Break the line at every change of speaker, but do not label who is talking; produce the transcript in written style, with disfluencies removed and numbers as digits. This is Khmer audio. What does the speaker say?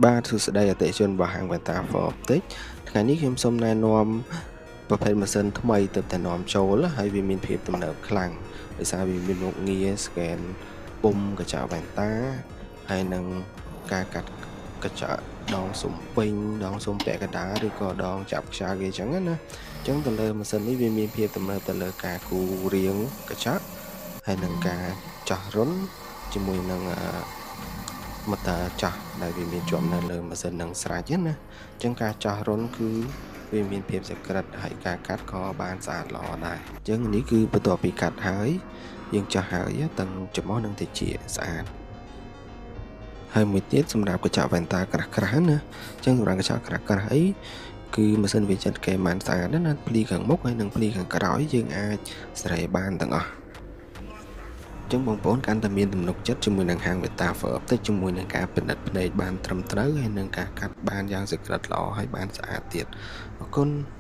បាទសួស្តីអតិថិជនរបស់ហាងវ៉ែនតា For Optic។ ថ្ងៃនេះខ្ញុំសូមណែនាំប្រភេទម៉ាស៊ីនថ្មីទើបតែនាំចូលហើយវាមានភាពទំនើបខ្លាំងដោយសារវាមានមុខងារ scan ពុម្ពកញ្ចក់វ៉ែនតាហើយនិងការកាត់កញ្ចក់ដងសំពេញដងសុំពាក់កណ្ដាលឬក៏ដងចាប់ខ្យល់គេអញ្ចឹងណាអញ្ចឹងទៅលើម៉ាស៊ីននេះវាមានភាពទំនើបទៅលើការគូររាងកញ្ចក់ហើយនិងការចោះរុនជាមួយនឹងអឺម៉ូទ័រចាស់ដែលវាមានជាប់នៅលើម៉ាស៊ីននឹងស្រេចណាអញ្ចឹងការចោះរុនគឺវាមានភាពសក្រិតហើយការកាត់ក៏បានស្អាតល្អដែរអញ្ចឹងនេះគឺបន្ទាប់ពីកាត់ហើយយើងចោះហើយទាំងច្រមុះនិងត្រចៀកស្អាតហើយមួយទៀតសម្រាប់កញ្ចក់វ៉ែនតាក្រាស់ក្រាស់ណាអញ្ចឹងសម្រាប់កញ្ចក់ក្រាស់ក្រាស់អីគឺម៉ាស៊ីនវាចិត្តគេបានស្អាតណាភ្លីខាងមុខហើយនិងភ្លីខាងក្រោយយើងអាចសេរីបានទាំងអស់ចឹងបងប្អូនកាន់តែមានទំនុកចិត្តជាមួយនឹងហាង Veta for Optic ជាមួយនឹងការពិនិត្យភ្នែកបានត្រឹមត្រូវហើយនិងការកាត់បានយ៉ាងសុក្រិតល្អហើយបានស្អាតទៀតអរគុណ។